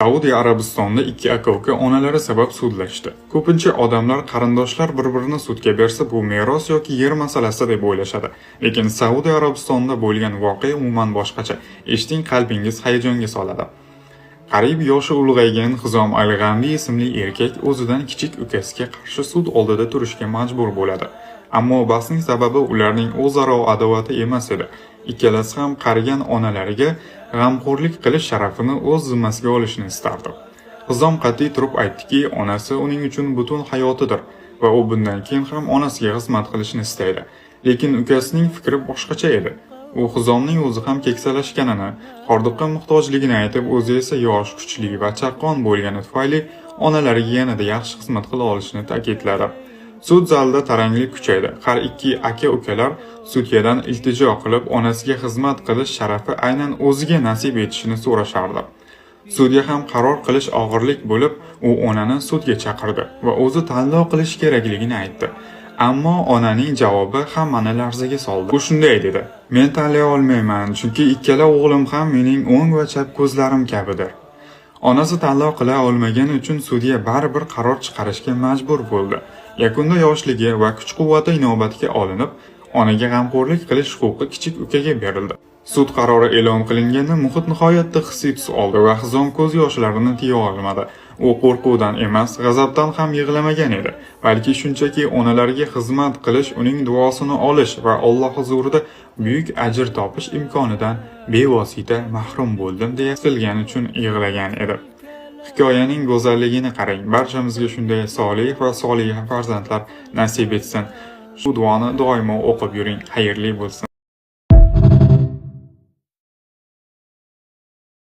Saudiya Arabistonida ikki aka-uka onalari sabab sudlashdi. Ko'pincha odamlar qarindoshlar bir-birini sudga bersa, bu meros yoki yer masalasi deb o'ylashadi. Lekin Saudiya Arabistonida bo'lgan voqea umuman boshqacha. Eshiting, qalbingiz hayajonga soladi. Qariyb yoshi ulg'aygan Hizom al-G'amdi ismli erkak o'zidan kichik ukasiga qarshi sud oldida turishga majbur bo'ladi. Ammo bahsning sababi ularning o'zaro adovati emas edi. Ikkalasi ham qarigan onalariga g'amxo'rlik qilish sharafini o'z zimmasiga olishni istardi. Hizom qat'iy turib aytdiki, onasi uning uchun butun hayotidir va u bundan keyin ham onasiga xizmat qilishni istaydi. Lekin ukasining fikri boshqacha edi. U Hizomning o'zi ham keksalashganini, hordiqqa muhtojligini aytib, o'zi esa yosh, kuchli va chaqqon bo'lgani tufayli onalariga yanada yaxshi xizmat qila olishini ta'kidladi. Sud zalida taranglik kuchaydi. Har ikki aka-ukalar sudyadan iltijo qilib, onasiga xizmat qilish sharafi aynan o'ziga nasib etishini so'rashardi. Sudya ham qaror qilish og'irlik bo'lib, u onani sudga chaqirdi va o'zi tanlov qilish kerakligini aytdi. Ammo onaning javobi hammani larzaga soldi. U shunday dedi: "Men tanlay olmayman, chunki ikkala o'g'lim ham mening o'ng va chap ko'zlarim kabidir." Onasi tanlov qila olmagani uchun sudya baribir qaror chiqarishga majbur bo'ldi. Yakunda yoshligi va kuch-quvvati inobatga olinib, onaga g'amxo'rlik qilish huquqi kichik ukaga berildi. Sud qarori e'lon qilinganda muhit nihoyatda hissiy tus oldi va Hizom ko'z yoshlarini tiya olmadi. U qo'rquvdan emas, g'azabdan ham yig'lamagan edi, balki shunchaki onalariga xizmat qilish, uning duosini olish va Alloh huzurida buyuk ajr topish imkonidan bevosita mahrum bo'ldim deya siqilgani uchun yig'lagan edi. Hikoyaning go'zalligini qarang. Barchamizga shunday solih va soliha farzandlar nasib etsin. Shu duoni doimo o'qib yuring. Xayrli bo'lsin.